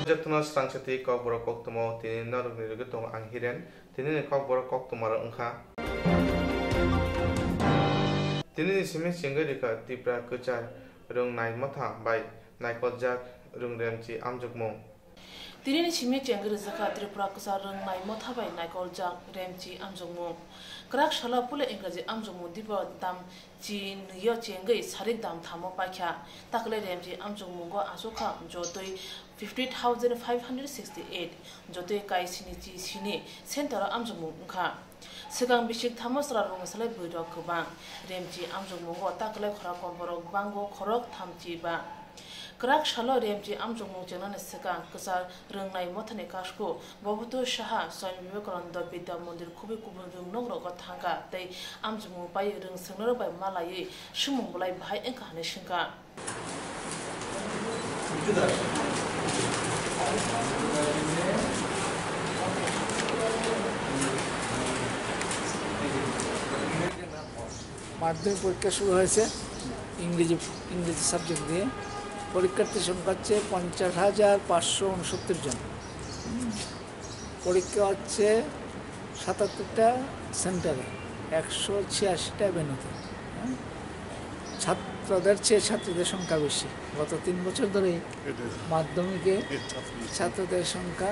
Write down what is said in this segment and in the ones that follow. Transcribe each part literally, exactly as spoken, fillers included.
Jotono swrang sati kokborok koktwma o tini norokni rwgwi tongo ang Hiren. Tinini kokborok koktwmarok wngkha. Tinini simi chengwi rwkha Tipra kwchar rwngnai motha bai naikoljak rwngremchi amjokmung. Tinini simi chengwi rwjakha Tripura kwchar rwngnai motha bai naikoljak remchi amjokmung. Kwrak salo puila Ingraji amjokmung dibo dam chi nwi o chengwi sarik dam thamo paikha. Takle remchi amjokmungo achukha jotoi fifty thousand five hundred sixty eight, jotoi kai sini chi sini center o amjokmung wngkha. Swkang bisik thamo chwla rwngwi salai bwrwirok kwbang. Remchi amjokmungo takle khorok komborok bango khorok thamchi ba. Kwrak salo remchi amjokmung chengnani swkang kwchar rwngnai mothani kasku Bobuthu Saha, Swami Vivekananda Vidya Mandir khubui kubun rwngnokrogo thangkha tei amjokmung pai rwngswngnairok bai malaiwi swngmung bolai bahai wngkha hwnwi swngkha. মাধ্যমিক পরীক্ষা শুরু হয়েছে ইংরেজি, ইংরেজি সাবজেক্ট দিয়ে। পরীক্ষার্থী সংখ্যা হচ্ছে পঞ্চাশ হাজার পাঁচশো ঊনসত্তর জন। হুম। পরীক্ষা হচ্ছে সাতাত্তরটা সেন্টারে, একশো ছিয়াশিটা ভেন্যুতে। হ্যাঁ? ছাত্রদের চেয়ে ছাত্রীদের সংখ্যা বেশি। গত তিন বছর ধরেই এটাই। মাধ্যমিকে এ ছাত্রী। ছাত্রদের সংখ্যা,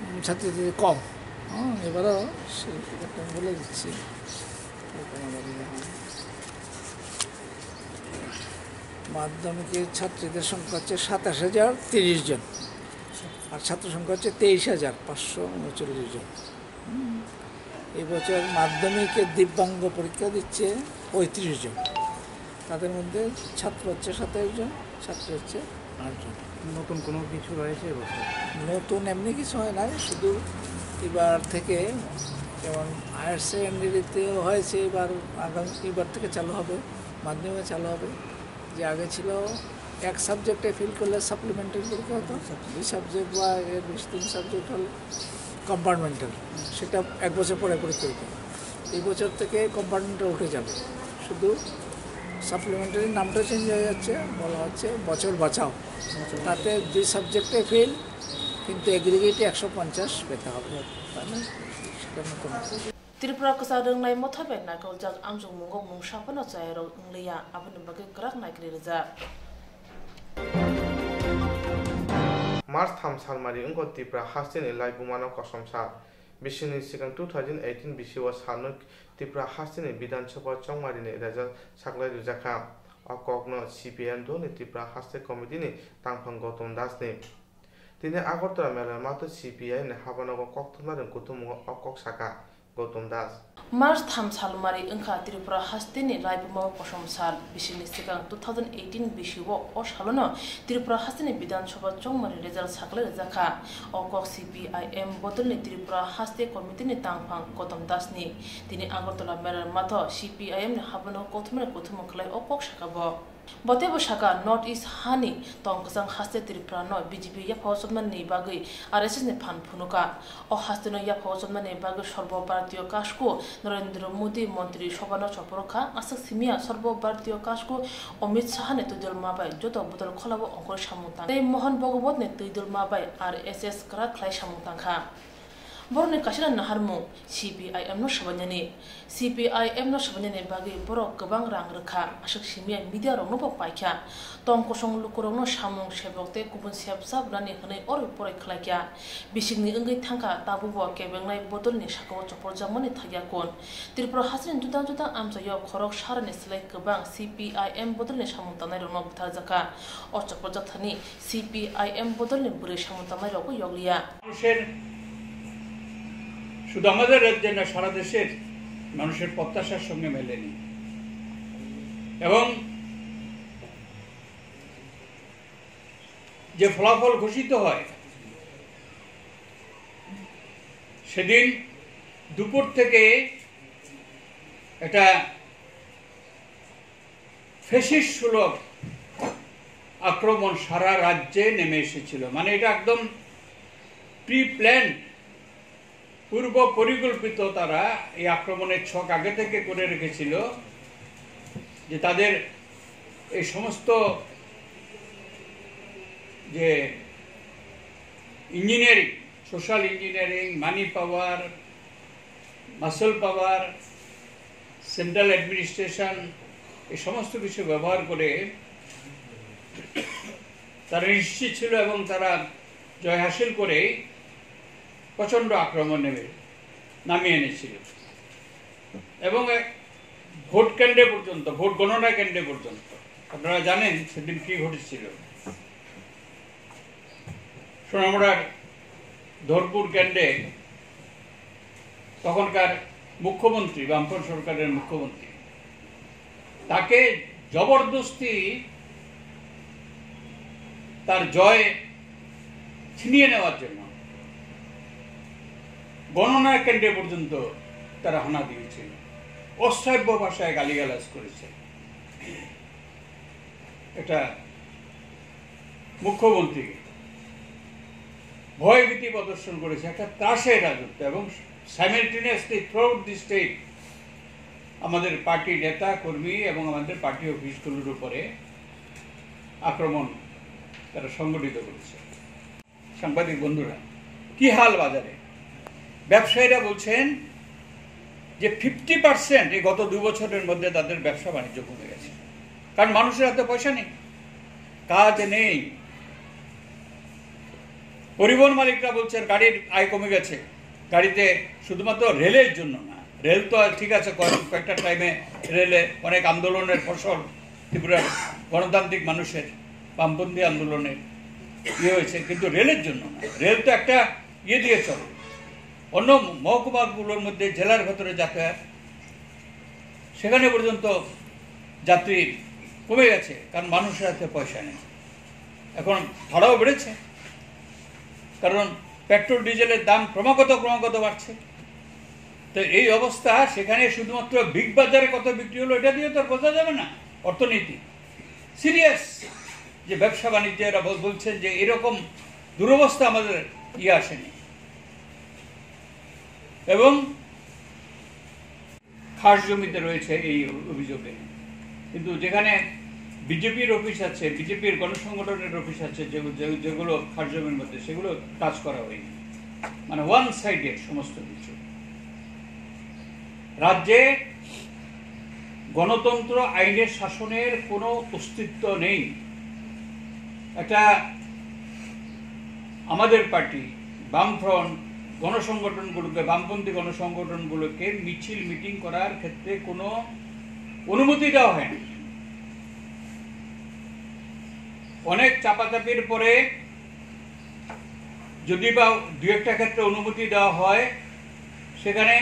উম, ছাত্রীদের কম। হ্যাঁ, এবারও সে একটা বলে দিচ্ছি। মাধ্যমিকের ছাত্রীদের সংখ্যা হচ্ছে সাতাশ হাজার তিরিশ জন, আর ছাত্র সংখ্যা হচ্ছে তেইশ হাজার পাঁচশো ঊনচল্লিশ জন। হুম। এই বছর মাধ্যমিকে দিব্যাঙ্গ পরীক্ষা দিচ্ছে পঁয়ত্রিশ জন, তাদের মধ্যে ছাত্র হচ্ছে সাতাশ জন, ছাত্রী হচ্ছে আট জন। নতুন কোনো কিছু রয়েছে এবছর? নতুন এমনি কিছু হয় নাই, শুধু এবার থেকে যেমন হায়ার সেকেন্ডারিতেও হয়েছে, এবার আগামী, এবার থেকে চালু হবে, মাধ্যমিকে চালু হবে। যে আগে ছিল এক সাবজেক্টে ফেল করলে সাপ্লিমেন্টারি পরীক্ষা হতো, দুই সাবজেক্ট বা এর বেশি তিন সাবজেক্ট হলে কম্পার্টমেন্টাল, সেটা এক বছর পরে পরীক্ষা হতো। এই বছর থেকে কম্পার্টমেন্টাল উঠে যাবে, শুধু সাপ্লিমেন্টারি নামটা চেঞ্জ হয়ে যাচ্ছে, বলা হচ্ছে বছর বাঁচাও। তাতে দুই সাবজেক্টে ফেল, কিন্তু এগ্রিগেটে একশো পঞ্চাশ পেতে হবে, তাই না? সেটা নতুন। Tripura kwchar rwngnai motha bai naikoljak amjokmungo mungsa phano chayarok wngliya, aboni bagwi kwrak naikri rijak. March tham salmari wngkha Tripura hasteni laibumano kosom sal. Bisingni swkang two thousand eighteen bisio salno Tripura hasteni Bidhan Sabha chongmarini result saklai rijakha. O kokno C P I M dolni Tripura haste committee-ni tangphang Gautam Das ni. Tini Agartala Mela Mato C P I M ni habanogo koktwma rwng kuthumung o kok saka Gautam Das. March tham salmari wngkha Tripura hasteni laibuma o kosom sal. Bisingni swkang two thousand eighteen bisio o salono Tripura hasteni Bidhan Sabha chongmani result saklai rijakha. O kok C P I M bodolni Tripura haste committee-ni tangphang Gautam Das ni. Tini Agartala Mela Matho C P I M ni habanogo koktwma rwng kuthumung khlai o kok saka bo. Bo teibo saka, North East hani tong kwchang haste Tripura no B J P yaphao chotmani bagwi R S S ni phan phunuka. O haste no yaphao chotmani bagwi Sarbo Bharatiya Kasku Narendra Modi Montri Sabha no chopor kha, aswk simiya Sarbo Bharatiya Kasku Amit Shah ni twidulma bai joto bodol kholao ongkhorwi samung tang tei Mohan Bhagwat ni twidulma bai R S S kwrak khlai samung tang kha. Borokni kasina naharmung C P I M no swbainani. C P I M no swbainani bagwi borok kwbang rang rwkha, aswk simiya media rokno bo paikha. Tong kosong lukurokno samung sebok tei kubun sebsa rwnani hwnwi oroi poroi khlaikha. Bisingni wngwi thangkha, tabukbo kebengnai bodolni sakao chopoljakmani thakya kun. Tripura hasteni juda juda amchaio khorok sarani slai kwbang C P I M bodolni samung tangnairokno butharjakha. O chopoljakthani C P I M bodolni bwrwi samung tangnairokbo yokliya. মানুষের, শুধু আমাদের রাজ্যে না, সারা দেশের মানুষের প্রত্যাশার সঙ্গে মেলেনি। এবং যে ফলাফল ঘোষিত হয়, সেদিন দুপুর থেকে এটা ফ্যাসিস্ট সুলভ আক্রমণ সারা রাজ্যে নেমে এসেছিল। মানে, এটা একদম প্রি প্ল্যান্ড, পূর্ব পরিকল্পিত। তারা এই আক্রমণের ছক আগে থেকে করে রেখেছিল, যে তাদের এই সমস্ত যে ইঞ্জিনিয়ারিং, সোশ্যাল ইঞ্জিনিয়ারিং, মানি পাওয়ার, মাসল পাওয়ার, সেন্ট্রাল অ্যাডমিনিস্ট্রেশন, এই সমস্ত কিছু ব্যবহার করে তারা নিশ্চিত ছিল এবং তারা জয় হাসিল করে প্রচণ্ড আক্রমণ নেমে নামিয়ে এনেছিল। এবং এক ভোট কেন্দ্রে পর্যন্ত, ভোট গণনা কেন্দ্রে পর্যন্ত, আপনারা জানেন সেদিন কি ঘটেছিল। সোনামুড়ার ধরপুর কেন্দ্রে তখনকার মুখ্যমন্ত্রী, বামফ্রন্ট সরকারের মুখ্যমন্ত্রী, তাকে জবরদস্তি তার জয় ছিনিয়ে নেওয়ার জন্য গণনা কেন্দ্রে পর্যন্ত তারা হানা দিয়েছিল, অশ্রাব্য ভাষায় গালিগালাজ করেছে। এটা মুখ্যমন্ত্রীকে ভয়ভীতি প্রদর্শন করেছে, একটা ত্রাসের রাজত্ব, এবং সাইমালটেনিয়াসলি থ্রুআউট দি স্টেট আমাদের পার্টি নেতা কর্মী এবং আমাদের পার্টি অফিসগুলোর উপরে আক্রমণ তারা সংগঠিত করেছে। সাংবাদিক বন্ধুরা, কি হাল বাজারে? ব্যবসায়ীরা বলছেন যে ফিফটি পার্সেন্ট এই গত দুই বছরের মধ্যে তাদের ব্যবসা বাণিজ্য কমে গেছে, কারণ মানুষের হাতে পয়সা নেই, কাজ নেই। পরিবহন মালিকরা বলছেন গাড়ির আয় কমে গেছে, গাড়িতে শুধুমাত্র রেলের জন্য না, রেল তো আর ঠিক আছে, কয়েক-, কয়েকটা টাইমে রেলে অনেক আন্দোলনের ফসল, ত্রিপুরার গণতান্ত্রিক মানুষের বামপন্থী আন্দোলনের ইয়ে হয়েছে, কিন্তু রেলের জন্য না। রেল তো একটা ইয়ে দিয়ে চলে, অন্য মহকুমাগুলোর মধ্যে জেলার ভেতরে যাতায়াত, সেখানে পর্যন্ত যাত্রী কমে গেছে, কারণ মানুষের হাতে পয়সা নেই। এখন ভাড়াও বেড়েছে, কারণ পেট্রোল ডিজেলের দাম ক্রমাগত ক্রমাগত বাড়ছে। তো এই অবস্থা, সেখানে শুধুমাত্র বিগ বাজারে কত বিক্রি হলো, এটা দিয়ে তো আর বোঝা যাবে না অর্থনীতি। সিরিয়াস যে ব্যবসা বাণিজ্য, এরা বল-, বলছেন যে এরকম দুরবস্থা আমাদের ইয়ে আসেনি। এবং খাস জমিতে রয়েছে এই অভিযোগে। কিন্তু যেখানে বিজেপির অফিস আছে, বিজেপির গণসংগঠনের অফিস আছে, যে-, যে-, যেগুলো খাস জমির মধ্যে, সেগুলো টাচ করা হয়নি, মানে ওয়ান সাইডেড সমস্ত কিছু। রাজ্যে গণতন্ত্র, আইনের শাসনের কোনো অস্তিত্ব নেই। একটা আমাদের পার্টি, বামফ্রন্ট গণসংগঠনগুলোকে, বামপন্থী গণসংগঠনগুলোকে মিছিল মিটিং করার ক্ষেত্রে কোনো অনুমতি দেওয়া হয়নি। অনেক চাপাচাপির পরে যদি বা দু একটা ক্ষেত্রে অনুমতি দেওয়া হয়, সেখানে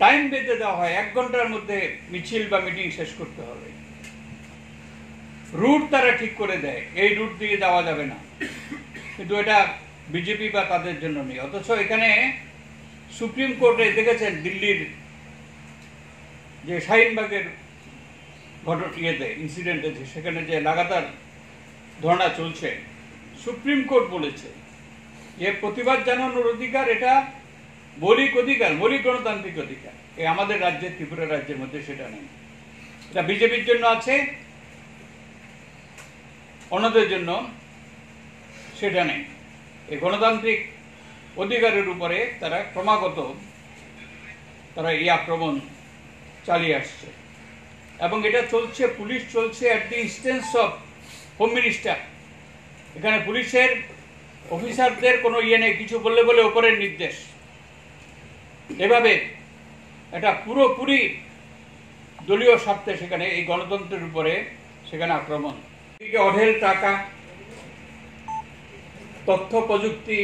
টাইম বেঁধে দেওয়া হয়, এক ঘন্টার মধ্যে মিছিল বা মিটিং শেষ করতে হবে। রুট তারা ঠিক করে দেয়, এই রুট দিয়ে যাওয়া যাবে না, কিন্তু এটা বিজেপি বা তাদের জন্য নেই। অথচ এখানে সুপ্রিম কোর্টে দেখেছেন, দিল্লির যে শাহিনবাগের ঘটনা, ইয়েতে, ইনসিডেন্টে যে সেখানে যে লাগাতার ধর্ণা চলছে, সুপ্রিম কোর্ট বলেছে যে প্রতিবাদ জানানোর অধিকার, এটা মৌলিক অধিকার, মৌলিক গণতান্ত্রিক অধিকার। এই আমাদের রাজ্যে, ত্রিপুরা রাজ্যের মধ্যে সেটা নেই। এটা বিজেপির জন্য আছে, অন্যদের জন্য সেটা নেই। এই গণতান্ত্রিক অধিকারের উপরে তারা ক্রমাগত তারা এই আক্রমণ চালিয়ে আসছে এবং এটা চলছে, পুলিশ চলছে at the instance of Home Minister। এখানে পুলিশের অফিসারদের কোনো ইয়ে নেই, কিছু বললে বলে ওপরের নির্দেশ। এভাবে এটা পুরোপুরি দলীয় স্বার্থে সেখানে এই গণতন্ত্রের উপরে সেখানে আক্রমণ। এদিকে অঢেল টাকা, তথ্য প্রযুক্তি,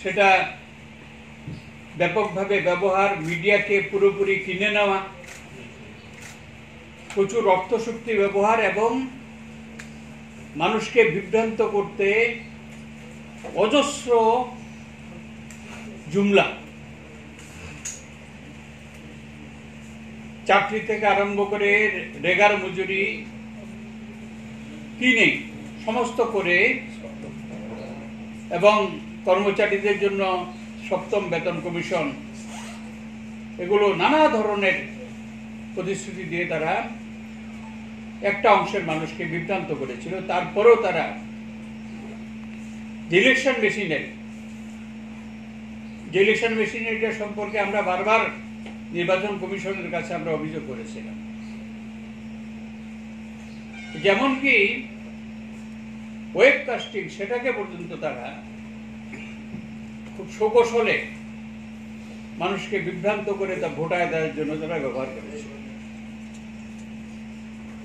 সেটা ব্যাপকভাবে ব্যবহার, মিডিয়াকে পুরোপুরি কিনে নেওয়া, প্রচুর অর্থশক্তি ব্যবহার এবং মানুষকে বিভ্রান্ত করতে অজস্র জুমলা, চাকরি থেকে আরম্ভ করে রেগার মজুরি, কি নেই, সমস্ত করে, এবং কর্মচারীদের জন্য সপ্তম বেতন কমিশন, এগুলো নানা ধরনের প্রতিশ্রুতি দিয়ে তারা একটা অংশের মানুষকে বিভ্রান্ত করেছিল। তারপরেও তারা যে ইলেকশন মেশিনারি, যে ইলেকশন মেশিনারিটা সম্পর্কে আমরা বারবার নির্বাচন কমিশনের কাছে আমরা অভিযোগ করেছিলাম, যেমনকি ওয়েব কাস্টিং, সেটাকে পর্যন্ত তারা খুব সুকৌশলে মানুষকে বিভ্রান্ত করে তা ভোট আদায়ের জন্য তারা ব্যবহার করেছে।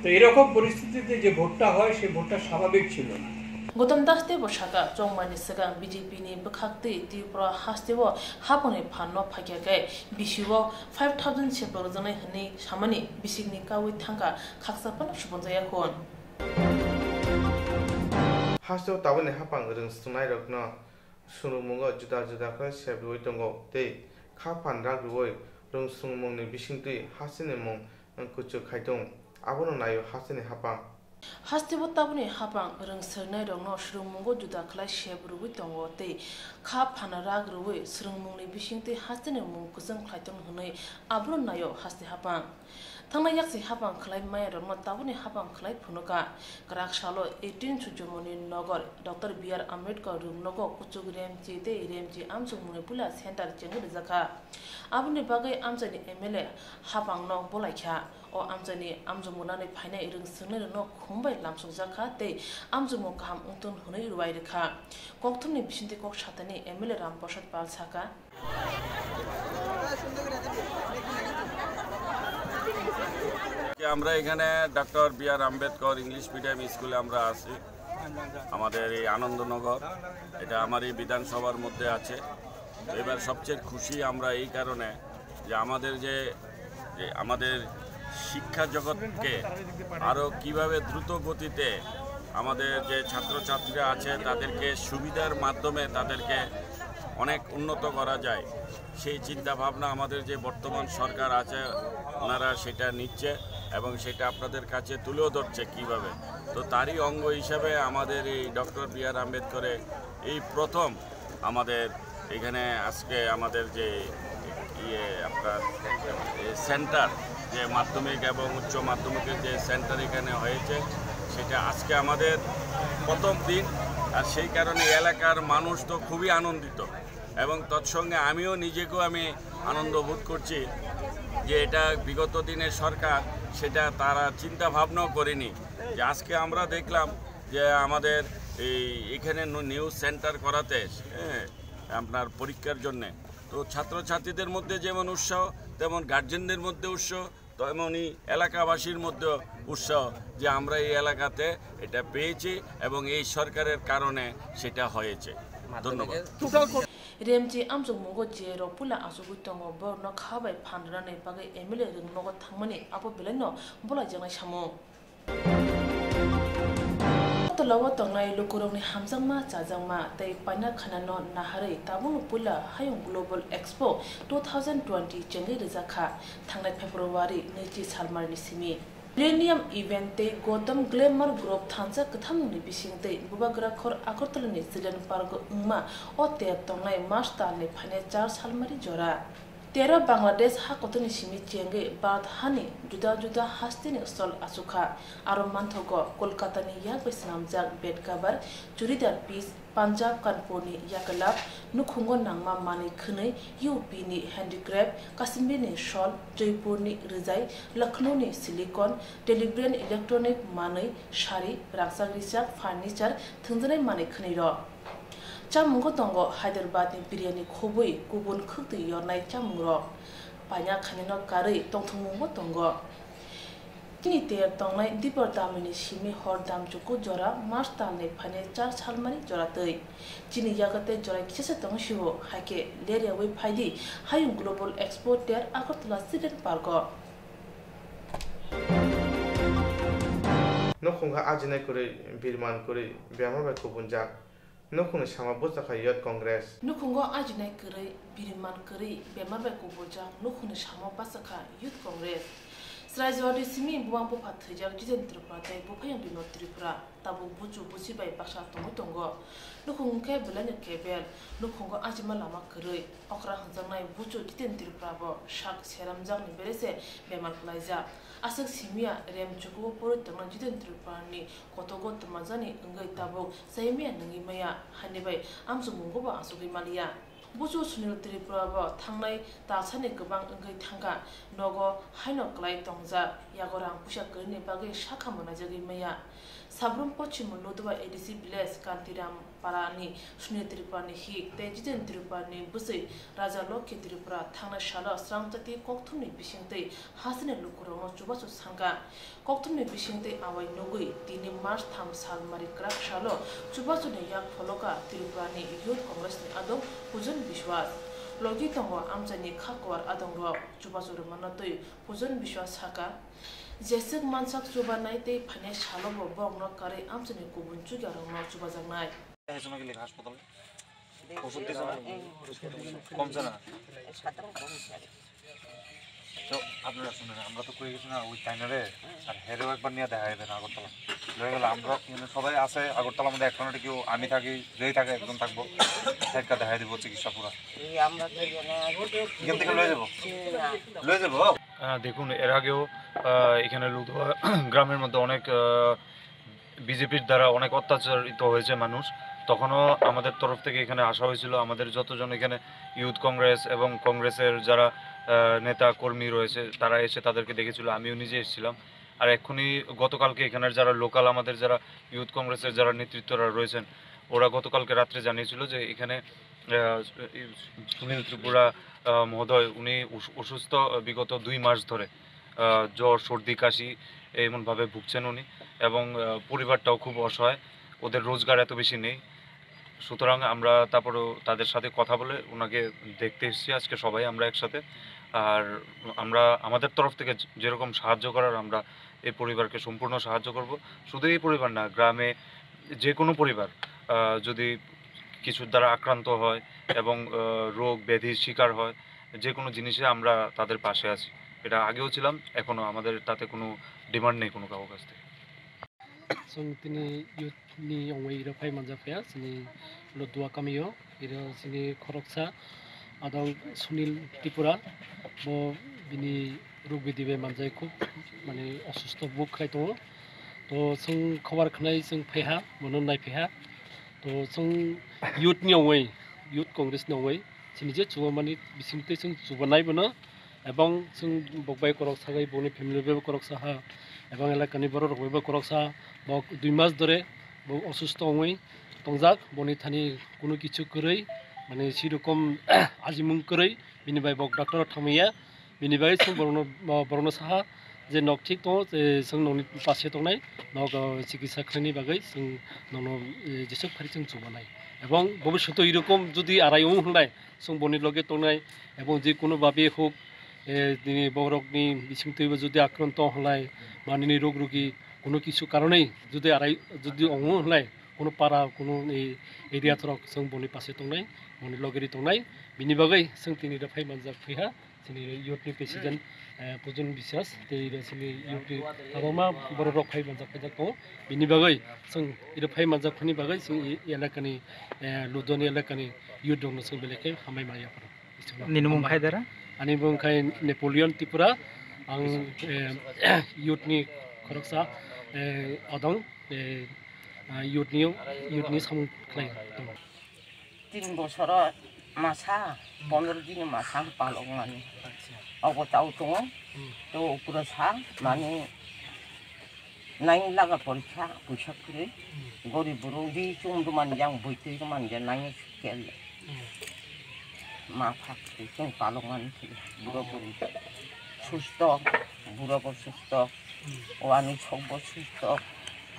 তো এরকম পরিস্থিতিতে যে ভোটটা হয়, সেই ভোটটা স্বাভাবিক ছিল না। Gautam Das teibo saka, chongmani swkang B J P ni bwkhak twi Tripura hasteo hapangni phanno phaikha khe bisio five thousand sepok rwjaknai hwnwi samani bisikni kaui thangkha khaksa phano supunjaya hwn. Hasteo tabukni hapang rwng swngnairokno swrwngmungo juda juda khe sep rwui tongo tei kha phan rak rwui rwng swrwngmungni bisingtwi hasteni mung kuchuk khai tongo, abono naio hasteni hapang. Hasteo tabukni hapang rwng swrwngnairokno swrwngmungo juda khlai sep rwui tongo tei kha phan rak rwui swrwngmungni bisingtwi hasteni mung kwchwng khlai tongo hwnwi abono naio haste hapang. Thangnai yaksi hapang khlai mayarokno tabukni hapang khlai phunukha. Kwrak salo eighteen Surjomoni Nagar, Doctor B R Ambedkar rwng nogo kuchuk Remchi tei Remchi amchukmungni puila center chengwi rwjakha. Aboni bagwi amchaini M L A hapangno bolaikha. O amchaini amchukmungnani phainai rwng swrwngnairokno khum bai lamsokjakha tei amchukmung kaham wngthun hwnwi rwai rwkha. Kokthumni bisingtwi kok satani M L A Ram Prasad Pal sakha. আমরা এখানে doctor B আর Ambedkar English medium স্কুলে আমরা আছি। আমাদের এই আনন্দনগর, এটা আমারই বিধানসভার মধ্যে আছে। তো এবার সবচেয়ে খুশি আমরা এই কারণে যে আমাদের যে, যে আমাদের শিক্ষা জগৎকে আরও কিভাবে দ্রুত গতিতে আমাদের যে ছাত্রছাত্রীরা আছে তাদেরকে সুবিধার মাধ্যমে তাদেরকে অনেক উন্নত করা যায়, সেই চিন্তা ভাবনা আমাদের যে বর্তমান সরকার আছে ওনারা সেটা নিচ্ছে এবং সেটা আপনাদের কাছে তুলেও ধরছে কিভাবে। তো তারই অঙ্গ হিসাবে আমাদের এই ডক্টর বি আর আম্বেদকরের এই প্রথম আমাদের এখানে আজকে আমাদের যে ইয়ে আপনার সেন্টার, যে মাধ্যমিক এবং উচ্চ মাধ্যমিকের যে সেন্টার এখানে হয়েছে, সেটা আজকে আমাদের প্রথম দিন। আর সেই কারণে এলাকার মানুষ তো খুবই আনন্দিত এবং তৎসঙ্গে আমিও নিজেকেও আমি আনন্দ বোধ করছি যে এটা বিগত দিনের সরকার, সেটা তারা চিন্তা ভাবনাও করেনি। যে আজকে আমরা দেখলাম যে আমাদের এই এখানে নিউ সেন্টার করাতে, হ্যাঁ, আপনার পরীক্ষার জন্যে, তো ছাত্রছাত্রীদের মধ্যে যেমন উৎসাহ, তেমন গার্জেনদের মধ্যে উৎসাহ, তেমনই এলাকাবাসীর মধ্যে উৎসাহ যে আমরা এই এলাকাতে এটা পেয়েছি এবং এই সরকারের কারণে সেটা হয়েছে। ধন্যবাদ। Remchi amchukmungo je rok puila achugwi tongo, borokno kha bai phan rwnani bagwi M L A rwng nogo thangmani abo belaino bolaijaknai samung. Tolao tongnai lukurokni hamjakma chajakma tei paina khanano naharwi tabukno puila Hayung Global Expo two thousand twenty chengwi rwjakha thangnai February nwichi salmarni simi. Millennium Event tei Gautam Glamour Group thansa kwthamnokni bisingtwi Bubagrakhor Agartala ni Children Park o wngma o ter tongnai March talni phainai char salmari jora. Tero Bangladesh hakotorni simi chengwi Bharat hani juda juda hasteni stall achukha. Aro manthogo Kolkatani yak bai swnamjak bed cover, churidar piece, Punjab Kanpurni yakalap, nukhungo nangma manwi khwnwi, U P ni handicraft, Kashmirni shawl, Jaipurni rwjai, Lucknowni silicone, Delhi brand electronic manwi, sari, rangchak rijak, furniture, thwngjaknai manwi khwnwirok. Chamungo tongo Hyderabadni biryani khobwi kubun khwktwi yornai chamungrok. Paina khainino karwi tongthokmungbo tongo. Chini ter tongnai dipor damlini simi hor damchuku jora March talni phainai char salmani jora twi. Chini yago tei jora kisasa tong sio, hai khe leryaui phaidi Hayung Global Expo ter Agartala Children Park o. Nukhungo ajinai kwrwi, birman kwrwi, bemar bai kubunjak. Nukhungni samo bwsakha Youth Congress. Nukhungo ajinai kwrwi, biriman kwrwi, bemar bai kubujak nukhungni samo bwsakha Youth Congress. Chwrai jora ni simi buma bupha thwijak Jiten Tripura tei buphayung Binod Tripura. Tabuk buchu buchi bai baksa tongwi tongo. Nukhung hwnkhe belaino kebel, nukhungo achima lama kwrwi. Okra hwnjaknai buchu Jiten Tripura bo sak seramjakni bere se bemar kwlaijak. Aswk simiya rem chukugo porwi tongnai Jiten Tripura ni kotogo twmajani wngwi tabuk chaimiya nungwi maya, hani bai amchukmungo bo achugwi maliya. Buchu Sunil Tripura bo thangnai talsani kwbang wngwi thangkha, nogo haino kwlai tongjak, yago rang puisa kwrwini bagwi sakha mwnaijagwi maya. Sabrum Pochim Lodwa A D C village Kantiram Parani Sunil Tripurani hik tei Jiten Tripurani bwswi Raja Lokhi Tripura thangnai salo srangchati kokthumni bisingtwi hasteni lukurokno chubachu sankha. Kokthumni bisingtwi awai nugwi tini March tham sal mari kwrak salo chubachuni yak pholoka Tripurani Youth Congressni adong Pujon Biswas. Logi tongo amchaini kha kwar adongrok. Chubachu rwmano twi Pujon Biswas sakha, jeswk mansak chubanai tei phainai salo bo bokno karwi amchaini kubun chugyarokno chubajaknai. এই জন্য কি লেখা হাসপাতালে? ওষুধ দিছে না? কমছে না? তো আপনারা শুনেন, আমরা তো কই গেছি না ওই টাইনারে, আর হেরেও একবার নিয়ে দেখা যাবে না আগরতলা। লয়ে গেলে আমরা মানে সবাই আছে আগরতলা মধ্যে, এখন এটা কেউ আমি থাকি, যেই থাকে একজন থাকবো, একটা দেখা দিব চিকিৎসা পুরা। এই আমরা দুইজনে আছি। এখান থেকে লয়ে যাবো? না। লয়ে যাবো? আহ, দেখুন, এর আগেও আহ, এখানে লুধুয়া গ্রামের মধ্যে অনেক আহ, বিজেপির দ্বারা অনেক অত্যাচারিত হয়েছে মানুষ। তখনও আমাদের তরফ থেকে এখানে আসা হয়েছিল, আমাদের যতজন এখানে ইউথ কংগ্রেস এবং কংগ্রেসের যারা আহ, নেতা কর্মী রয়েছে, তারা এসে তাদেরকে দেখেছিল। আমিও নিজে এসেছিলাম। আর এক্ষুনি গতকালকে এখানের যারা লোকাল, আমাদের যারা ইউথ কংগ্রেসের যারা নেতৃত্বরা রয়েছেন, ওরা গতকালকে রাত্রে জানিয়েছিল যে এখানে আহ, সুনীল ত্রিপুরা আহ, মহোদয়, উনি অসু- অসুস্থ বিগত দুই মাস ধরে। আহ, জ্বর, সর্দি, কাশি এমনভাবে ভুগছেন উনি, এবং আহ, পরিবারটাও খুব অসহায়, ওদের রোজগার এত বেশি নেই। সুতরাং আমরা তারপরেও তাদের সাথে কথা বলে ওনাকে দেখতে এসেছি আজকে সবাই আমরা একসাথে। আর আমরা আমাদের তরফ থেকে যে- যেরকম সাহায্য করার, আমরা এই পরিবারকে সম্পূর্ণ সাহায্য করব। শুধু এই পরিবার না, গ্রামে যে কোনো পরিবার আহ, যদি কিছুর দ্বারা আক্রান্ত হয় এবং আহ, রোগ ব্যাধির শিকার হয়, যে কোনো জিনিসে আমরা তাদের পাশে আছি। এটা আগেও ছিলাম, এখনো আমাদের তাতে কোনো ডিমান্ড নেই কোনো কারোর কাছ থেকে। Chwng tini youth ni ongwi iro phai manjak phaiya chini Lodua kamio, iro chini khoroksa adong Sunil Tripura, bo bini rug bidi bai manjai, khub mane osusto buk khai tongo. To chwng khobar khnai chwng phaiha, bono nai phaiha. To chwng youth ni ongwi, youth congress ni ongwi chini je chubamani bisingtwi chwng chubanai bono, ebong chwng bok bai korok sagwi, boni family bai korok saha, ebong elakani borok rok bai korok sa, bok dui mas dore bo osusto ongwi tongjak, boni thani kunu kichu kwrwi, mane sirokom ajimung kwrwi, bini bai bok doctor o thangmaya, bini bai chwng borokno, borokno saha je nok thik tongo, je chwng nokni pache tongnai, nok, o, chikitsa khlaini bagwi chwng nokno, e, jesuk phari chwng chubanai. Ebong bobishoto irokom jodi arai wng hwnlai, chwng boni loge tongnai, ebong je kono babe hok, e, nini borokni bisingtwibo jodi akronto hwnlai, ba nini rog rogi kono kisu karonwi jodi arai jodi wngo hwnlai, kono para, kono e, area thorok chwng boni pache tongnai, boni logeri tongnai, bini bagwi chwng tini rw phai manjak phiha. Chini youth ni president, eh, Pujon Biswas, tei iro chini youth ni kwbangma borok rok phai manjak, phaijak tongo. Bini bagwi chwng iro phai manjak phani bagwi chwng i elakani, eh, Ludoni elakani youth rokno chwng belai khe hambai ma yapharo. Nini mung khai dara? Ani mung khai Napoleon Tripura, ang, eh, youth ni khoroksa, eh, adong, eh, ah, youth ni, youth ni samung khlai tongo. Tin bosoro masa, pondro dini masa ang palok mani. Acha. Obo tau tongo. Hmm. To upro sa, hmm, mani nai laga porikha, puisa kwrwi. Hmm. Gorib borok di chum do mani jang, bwtwi do mani jang, nai kel. Hmm. Ma phak twi chwng palok mani thwi. Buro buri susto, buro bo susto. Hmm. O ani sok bo susto.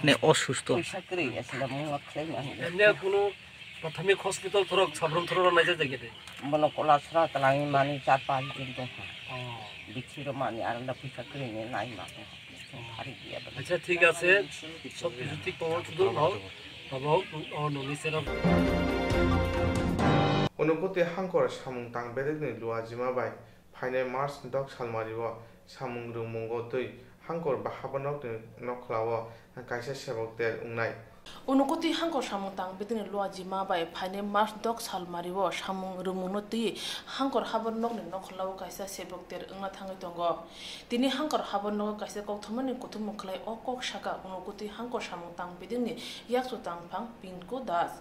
Ne osusto. Puisa kwrwi asle mungla khlai mani. Emne kunu Prathomik hospital thorok, sabrum thorok naijak jai khe de. Bono kolasra twlangwi mani char panch din tongkha. Oh. Bithi rw mani aro da puisa kwrwini nai ma tongkha. Oh. Ari dia da. Acha, thik ase. Sob kichu thik tongo, sudu no. Baba, o noni sera. Unukoti hangkor samung tang bedekni luajima bai Phainai March dok salmario samung rwngmungo twi Hangkor ba habornokni nokhlao kaisa sebok ter wngnai. Unukoti Hangkor samung tang bedekni luajima bai phainai March dok salmario samung rwngmungno twi Hangkor habornokni nokhlao kaisa sebok ter wngna thangwi tongo. Tini Hangkor habornogo kaisa kokthumani kuthumung khlai o kok saka Unukoti Hangkor samung tang bedekni yakchu tangphang Pinku Das.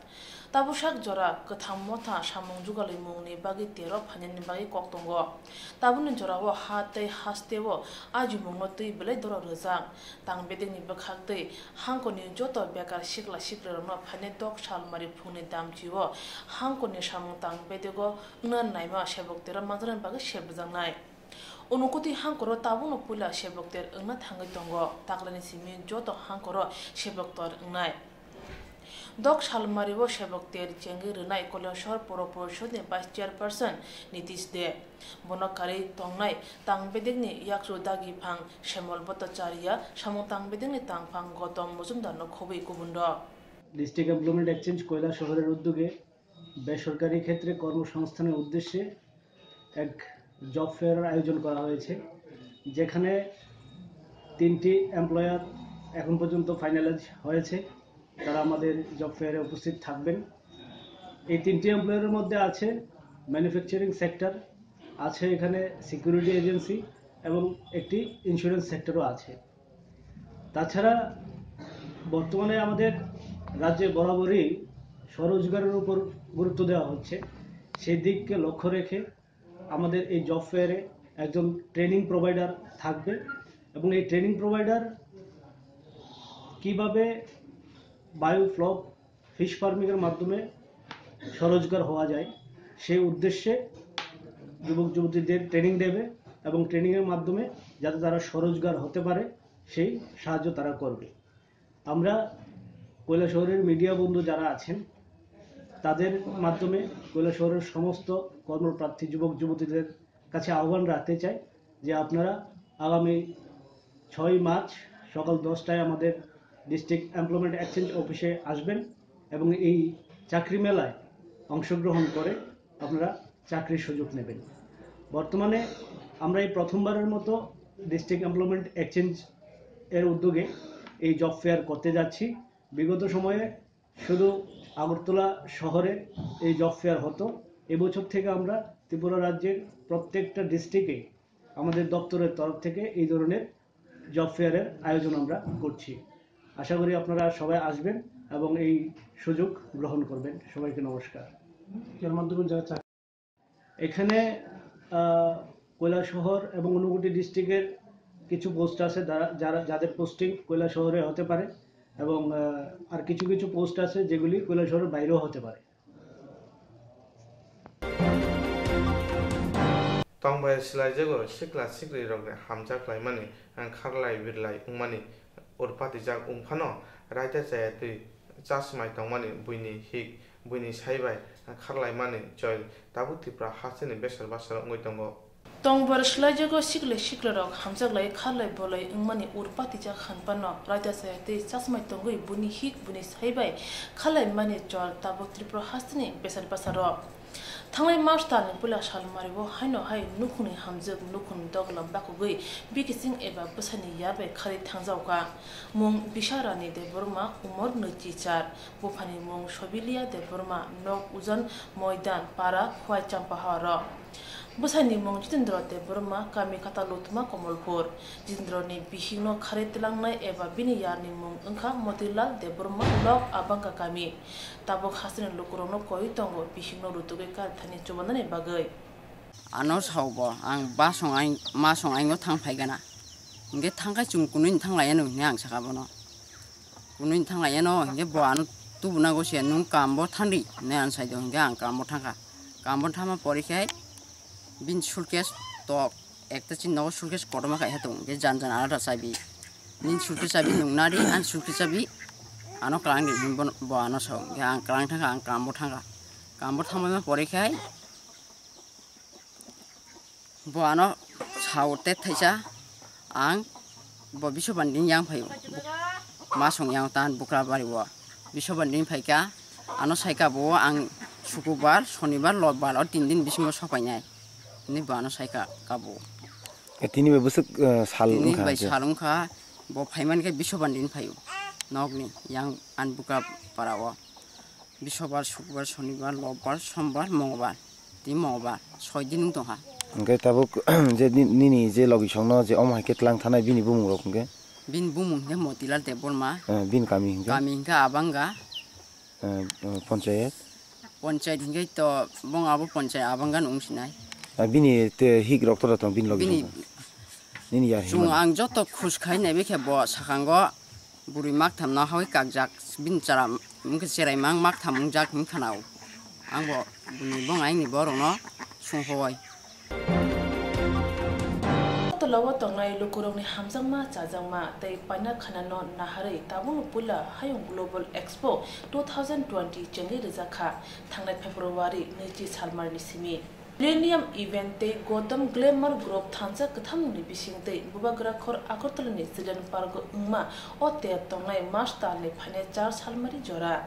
Tabuksak jora kwthang motha samung jugalwi mungni bagwi tero phainani bagwi kok tongo. Tabukni jorao ha tei hasteo ajimungno twi belai doro rwjak. Tang bedekni bwkhak twi Hangkorni joto bekar sikla siklirokno phainai dok salmari phungni damchio Hangkorni samung tang bedego wngna naima sebok tero manjaknani bagwi sebjaknai. Unukoti Hangkoro tabukno puila sebok ter wngna thangwi tongo. Taklani simi joto Hangkoro sebok ter wngnai. Dok salmario sebok ter chengwi rwnai Kailasahar Poro Porishadni Vice Chairperson Nitish De. Bono karwi tongnai tang bedekni yakchu dagi phang Semol Bhattacharya, samung tang bedekni tangphang Gautam Mojumdarno khobwi kubunrok. District Employment Exchange কৈলাসহরের উদ্যোগে বেসরকারি ক্ষেত্রে কর্মসংস্থানের উদ্দেশ্যে এক জব ফেয়ারের আয়োজন করা হয়েছে, যেখানে তিনটি এমপ্লয়ার এখন পর্যন্ত ফাইনালাইজ হয়েছে, তারা আমাদের জব ফেয়ারে উপস্থিত থাকবেন। এই তিনটি এমপ্লয়ারের মধ্যে আছে ম্যানুফ্যাকচারিং সেক্টর, আছে এখানে সিকিউরিটি এজেন্সি এবং একটি ইন্স্যুরেন্স সেক্টরও আছে। তাছাড়া বর্তমানে আমাদের রাজ্যে বরাবরই স্বরোজগারের উপর গুরুত্ব দেওয়া হচ্ছে। সেই দিককে লক্ষ্য রেখে আমাদের এই জব ফেয়ারে একজন ট্রেনিং প্রোভাইডার থাকবে এবং এই ট্রেনিং প্রোভাইডার কিভাবে বায়োফ্লক ফিশ ফার্মিংয়ের মাধ্যমে স্বরোজগার হওয়া যায়, সেই উদ্দেশ্যে যুবক যুবতীদের ট্রেনিং দেবে এবং ট্রেনিংয়ের মাধ্যমে যাতে তারা স্বরোজগার হতে পারে, সেই সাহায্য তারা করবে। আমরা কৈলাসহরের মিডিয়া বন্ধু যারা আছেন, তাদের মাধ্যমে কৈলাসহরের সমস্ত কর্মপ্রার্থী যুবক যুবতীদের কাছে আহ্বান রাখতে চাই যে আপনারা আগামী ছয় মার্চ সকাল দশটায় আমাদের ডিস্ট্রিক্ট এমপ্লয়মেন্ট এক্সচেঞ্জ অফিসে আসবেন এবং এই চাকরি মেলায় অংশগ্রহণ করে আপনারা চাকরির সুযোগ নেবেন। বর্তমানে আমরা এই প্রথমবারের মতো ডিস্ট্রিক্ট এমপ্লয়মেন্ট এক্সচেঞ্জ এর উদ্যোগে এই জব ফেয়ার করতে যাচ্ছি। বিগত সময়ে শুধু আগরতলা শহরে এই জব ফেয়ার হতো। এবছর থেকে আমরা ত্রিপুরা রাজ্যের প্রত্যেকটা ডিস্ট্রিক্টে আমাদের দপ্তরের তরফ থেকে এই ধরনের জব ফেয়ারের আয়োজন আমরা করছি। আশা করি আপনারা সবাই আসবেন এবং এই সুযোগ গ্রহণ করবেন। সবাইকে নমস্কার। এর মাধ্যমে যারা চাকরি এখানে, আহ, কৈলাসহর এবং ঊনকোটি ডিস্ট্রিক্টের কিছু পোস্ট আছে, যারা, যারা, যাদের পোস্টিং কৈলাসহরে হতে পারে এবং, আহ, আর কিছু কিছু পোস্ট আছে যেগুলি কৈলাসহরের বাইরেও হতে পারে। Tongbai swlaijago sikla siklirokni hamjak laimani, kharlai birlai wngmani, urpatijak wngphano raida chaya twi chasmai tongmani buini hik, buini saibai kharlaimani choil tabuk Tripura hasteni besar basaro wngwi tongo. Tongbar swlaijago sikle siklorok hamjaklai kharlai bolai wngmani urpatijak hanphano raida chaya tei chasmai tongwi buini hik buini saibai kharlaimani chol tabuk Tripura hasteni besar basaro. Thangnai March talni puila salmario haino hai nukhungni hamjwk nukhung doglam bakugwi bikising eba bwsani ya bai kharwi thangjaokha. Mung Bisharani Debbarma, umor nwichi char. Buphani mung Sobilia Debbarma, nok Ujan Moidan, para Khwai Champaharo. Bwsani mung Jitendra Debbarma, kami Kata Lutma Komolpur. Jitendra ni bihikno kharwi tlangnai eba bini yarni mung wngkha Motilal Debbarma, nok Abangka kami. Tabuk hasteni lukurokno koi tongo bihikno rutugwi karithani chubanani bagwi. Ano sao bo, ang ba song aing, ma song aing no thang phai gana. Hingke thang khai chwng kunui ni thang lai ano hwnwi ang saka bono. Kunui ni thang lai ano, hingke bo ano tubu na gosia, "Nwng kam bo thang di," hwnwi ang sai do, hingke ang kam bo thang kha. Kam bo thangma pori khe bini suitcase tok ekta chini nogo suitcase kotorma kaisa tongo, hingke jan jan alada chabi. Nini suitcase chabi nwng nari, ani suitcase chabi ano kwlang di, bo, bo ano sao, hingke ang kwlang thang kha, ang kam bo thang kha. Kam bo thangma pori khe Bo ano sao tek thaisa, ang bo biso banding yang phaio. Ma song yang tan bukra bari o. Biso banding phaika, ano saika bo ang sukubar, sonibar, lobbar o tin din bisingo sopainai. Ni bano saika kabo. E, tini bai bwswk, eh, sal tini wngkha bai je? Sal wngkha, bo phaimani khe Biswabandi ni phaio. Nokni yang Anbuka para o. Biswabar, Sukbar, Sonibar, Lobbar, Sombar, Mongolbar. Tini Mongolbar, soi din wng tongkha. Hwnkhe tabuk je ni-, nini je logisongno je omo hai khe tlang thanai bini bumung rok hwnkhe? Bini bumung hwnkhe Motilal Debbarma. Eh, bini kami hwnkhe? Kami hwnkhe Abanga. Eh, eh, ponchayat? Ponchayat hwnkhe to bong abo ponchayat Abanga no wng sinai. Ah, bini te hik rok to tong bini logi bini tong. Nini yar chung himani. Ang joto khus khai nai bekhe bo sakango bwrwi maktham no hawi kakjak bini chara wngkhe cherai mang maktham wngjak hwn khana o. Ang bo bini bong aini borok no sung hoi. Tolao tongnai lukurokni hamjakma, chajakma tei paina khanano naharwi tabukno puila Hayung Global Expo two thousand twenty chengwi rijak kha, thangnai February naichi salmarni simi. Millennium Event tei Gotham Glamour Group thansa kwthamungni bisingtwi Bubagra khor Agartala ni Children Park o wngma o ter tongnai March talni phainai char salmari jora.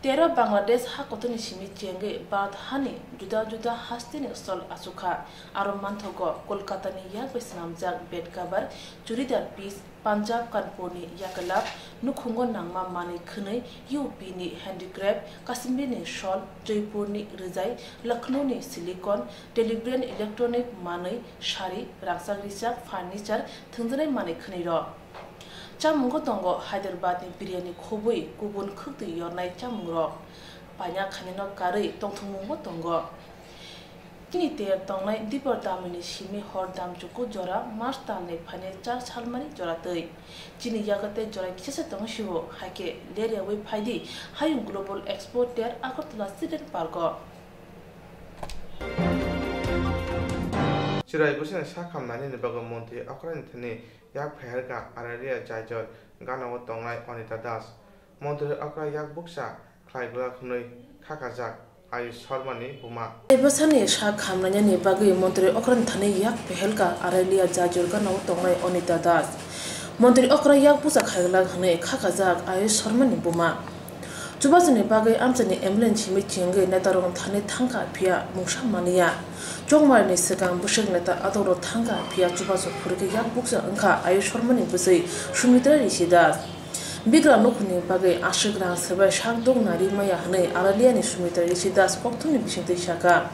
Tero Bangladesh ha kotorni simi chengwi Bharat hani juda juda hasteni sol achukha. Aro manthogo Kolkata ni yak bai swnamjak bed cover, churidar piece, Punjab Kanpur ni yakalap, nukhungo nangma manwi khwnwi, U P ni handicraft, Kashmir ni shawl, Jaipur ni rwjai, Lucknow ni silicone, Delhi brand electronic manwi, sari, rangchak richak, furniture, thwngjaknai manwi khwnwi rok. Chamungo tongo Hyderabad ni biryani khobwi kubun khwktwi yornai chamungrok. Paina khainano karwi tongthokmungbo tongo. Chini ter tongnai Dipor Damlini simi hor damchuku jora March talni phainai char salmani jora twi. Chini yago tei jora kisasa tongo sibo, hai khe ler yawi phaidi Hayung Global Expo ter Agartala Children Park o. Chwrai bwswkni sak hamnani bagwi montri okrani thani yak phehelka Araria Jaijor ganao tongnai Anita Das. Montri okra yak bukcha khlai glak hwnwi khakajak Ayush Sharma ni buma. Tei bwsani sak hamnainani bagwi montri okrani thani yak phehelka Araria Jaijor ganao tongnai Anita Das. Montri okra yak bukcha khlai glak hwnwi khakajak Ayush Sharma ni buma. Chubasongni bagwi amchaini ambulance simi chengwi netarokno thani thangkha, phiya mungsa manliya. Chongmarni swkang bwswk neta atokrok thangkha, phiya chubasong phurikhe yak bukcha wngkha Ayush Sharmani bwswi Sumitra Rishi Das. Bigra nukhungni bagwi aswk rang swbai sak dok nari maya hwnwi Araliani Sumitra Rishi Das kokthumni bisingtwi sakha.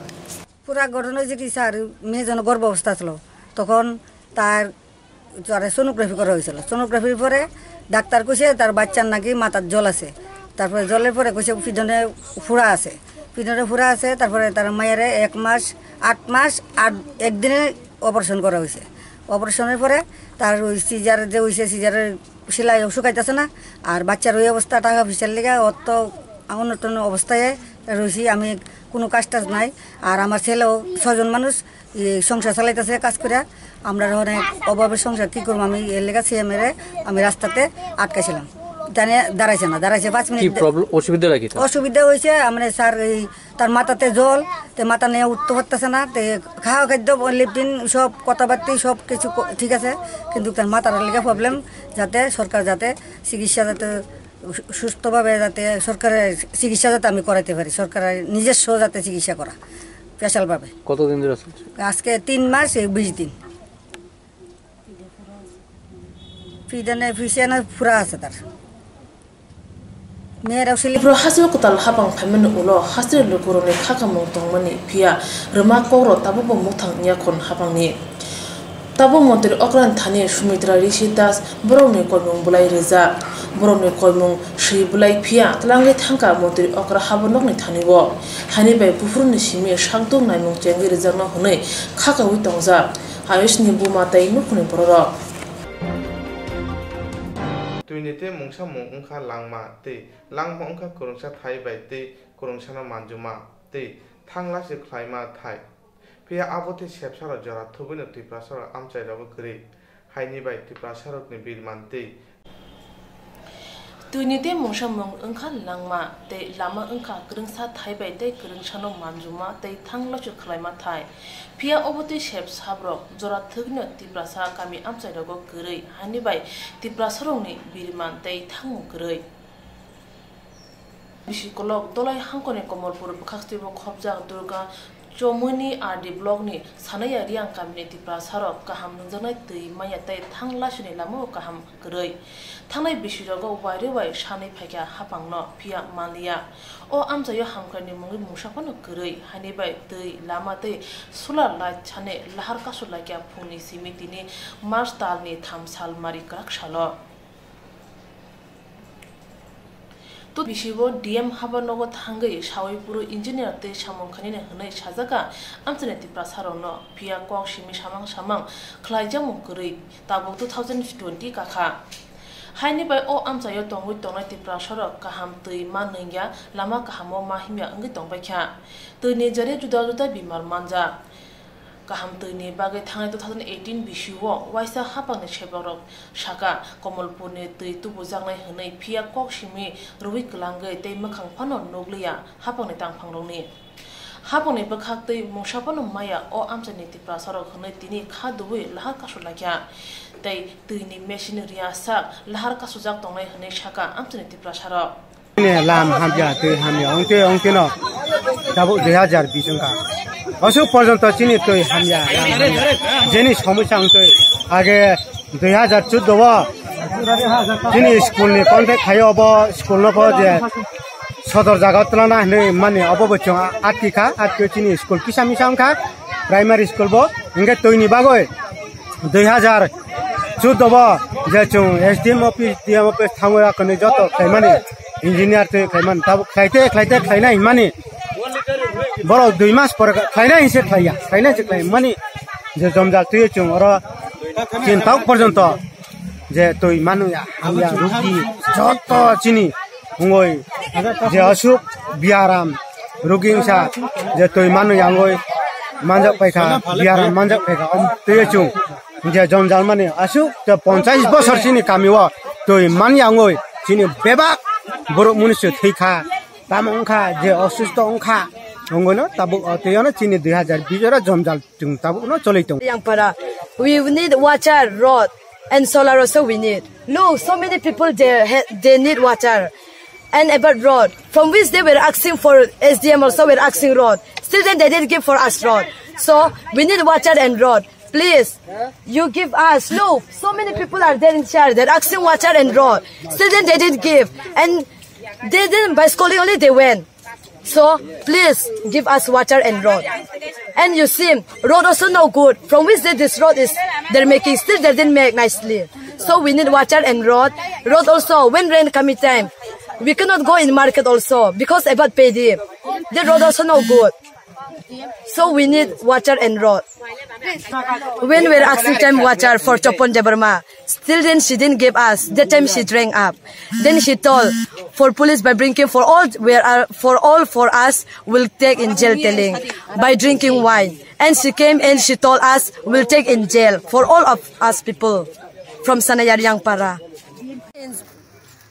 পুরা ঘটনা হয়েছে কি স্যার, মেয়ে যেন গর্ভাবস্থা ছিল, তখন তার তার সোনোগ্রাফি করা হয়েছিল। সোনোগ্রাফির পরে ডাক্তার কইছে তার বাচ্চার নাকি মাথার জল আছে, তারপরে জলের পরে কইছে পিছনে ফুড়া আছে, পিছনে ফুড়া আছে। তারপরে তার মায়েরে এক মাস, আট মাস আর একদিনে অপারেশন করা হয়েছে। অপারেশনের পরে তার ওই সিজার যে হয়েছে, সিজারের সেলাই শুকাইতেছে না। আর বাচ্চার ওই অবস্থা, টাকা পয়সার লেগে অত অন্যতম অবস্থায় রয়েছি। আমি কোনো কাজ টাজ নাই। আর আমার ছেলেও ছজন মানুষ, এই সংসার চালাইতেছে কাজ করে। আমরা অনেক অভাবে সংসার কি করবো, আমি এর লেগে সিএম এর আমি রাস্তাতে আটকাইছিলাম। জানে দাঁড়াইছে না, দাঁড়াইছে পাঁচ কি মিনিট। প্রবলেম, অসুবিধা লাগে তো? অসুবিধা হয়েছে, মানে স্যার, এই তার মাথাতে জল, তে মাথা নিয়ে উঠতে পারতেছে না, তে খাওয়া খাদ্য, লেট্রিন, সব কথাবার্তা, সব কিছু ক-, ঠিক আছে, কিন্তু তার মাথার লেগে প্রবলেম, যাতে সরকার যাতে চিকিৎসা যাতে সু-, সুস্থভাবে যাতে সরকারের চিকিৎসা যাতে আমি করাইতে পারি, সরকারের নিজস্ব যাতে চিকিৎসা করা, স্পেশালভাবে। কতদিন ধরে চলছে? আজকে তিন মাস এই বিশ দিন। পিছনে, পিছনে ফুরা আছে তার। মেয়েরাও Seely- Bro, hasteo kwtal hapang phaimani ulo hasteo lukurokni khakamung tongmani, phiya rwma kokrok tabukbo muthang wngya khon hapangni. Tabuk montri okrani thani Sumitra Rishi Das borokni koimung bwlai rijak. Borokni koimung swi bwlai phiya twlangwi thangkha montri okra habo nokni thani-o. Hani bai buphuruni simi sakduk naimung chengwi rijakno hwnwi khakaui tongjak Ayushni buma tei nukhungni bororok. Twini tei mungsa mung wngkha langma tei langma wngkha kwrwngsa thai bai tei kwrwngsano manjuma tei thang lachi khlaima thai. Phiya abo tei sepsarok jora thubwino Tiprasarok amchairogo kwrwi, haini bai Tiprasarokni birman tei. Twini tei mungsa mung wngkha langma, tei lama wngkha kwrwngsa thai bai tei kwrwngsano manjuma tei thang loisu khlaima thai. Phiya obo tei sepsabrok jora thwgwino Tiprasa kami amchairogo kwrwi, haini bai Tiprasarokni birman tei thangmung kwrwi. Bisi kolok Dolai hangkoni Komolpur bwkhak twibo khopjak Durga Chomui ni R D block ni Sanaya Riang kami ni Tiprasa rok kaham nungjaknai twi manya tei thang lasini lama o kaham kwrwi. Thangnai bisi rogo wairwi wai sanwi phaikha hapang no, phiya manliya. O amchaio hamkrai ni mungwi mungsa phano kwrwi, haini bai twi, lama tei solar light sani lahar kasu laikha phung ni simi tini March tal ni tham sal mari kwrak salo. To bisi bo D M haba nogo thangwi sawi phuru engineer tei samung khainani hwnwi sajaka amchaini Tiprasa rokno, phiya kok simi samang samang khlaijakmung kwrwi tabuk two thousand twenty kakha. Haini bai o amchaio tongwi tongnai Tiprasa rok kaham twi ma nwngya, lama kahamo ma himya wngwi tongbaikha. Twini jari juda juda bimar manjak. Kaham twini bagwi thangnai two thousand eighteen bisio waisa hapangni sebakrok saka Komolpurni twi tubujaknai hwnwi, phiya kok simi rwui kwlangwi tei mwkhang phano nukliya hapangni tangphangrokni. Hapangni bwkhak twi mungsa phano maya o amchaini Tiprasarok hwnwi tini kha dubui lahar kasu laikha tei twini machine riyasak lahar kasujak tongnai hwnwi saka amchaini Tiprasarok. Chini lam hamya, twi hamya, ongte, ongte no. Tabuk dui hajar bis wngkha. Osuk porjonto chini twi hamya, lam hamya. Jeni somosya ongte, age dui hajar chuddo o chini school ni contact khayo, obo school no bo je sodor jaga o twlana hinwi mani, obo bo chwng atkikha, atkio chini school kisa misa wngkha, primary school bo, hingke twi ni bagwi dui hajar chuddo bo je chwng S D M office, D M office thangwi akhonwi joto khlaimani, engineer twi khlaimani, tabuk khlaite, khlaite, khlaina hinmani. Borok dui mas pore khlaina hinse khlaiya, khlaina hinse khlaimani. Je jomjal twi chwng oro chinta porjonto je twi manu ya, hamya, rugi, joto chini wngoi je asuk biaram, rugi wngsa je twi manu yangoi manjak paikha, biaram manjak paikha, om twi chwng je jomjal mani asuk je ponchais bosor chini kami o twi man yangoi chini bebak borok muni se thwi kha, tamo wngkha je osusto wngkha, wngoi no tabuk o twi ano chini dui hajar bis oro jomjal chwng tabuk no choli tongo. Yangpara, we need water, road, and solar also we need. Look, so many people they ha-, they need water and about road. From which they were asking for S D M also were asking road. Still then they didn't give for us road. So we need water and road. Please, you give us. Look, so many people are there in chair. They're asking water and road. Still then they didn't give. And they didn't, by scolding only they went. So please give us water and road. And you see, road also no good. From which day this road is they're making, still they didn't make nicely. So we need water and road. Road also, when rain coming time, we cannot go in market also because about pedi. The road also no good. So we need water and road. When we're asking time water for Chopon Debbarma, still then she didn't give us. That time she drank up. Then she told for police by bringing for all, where are, for all for us will take in jail telling by drinking wine. And she came and she told us will take in jail for all of us people from Sanayar Yangpara.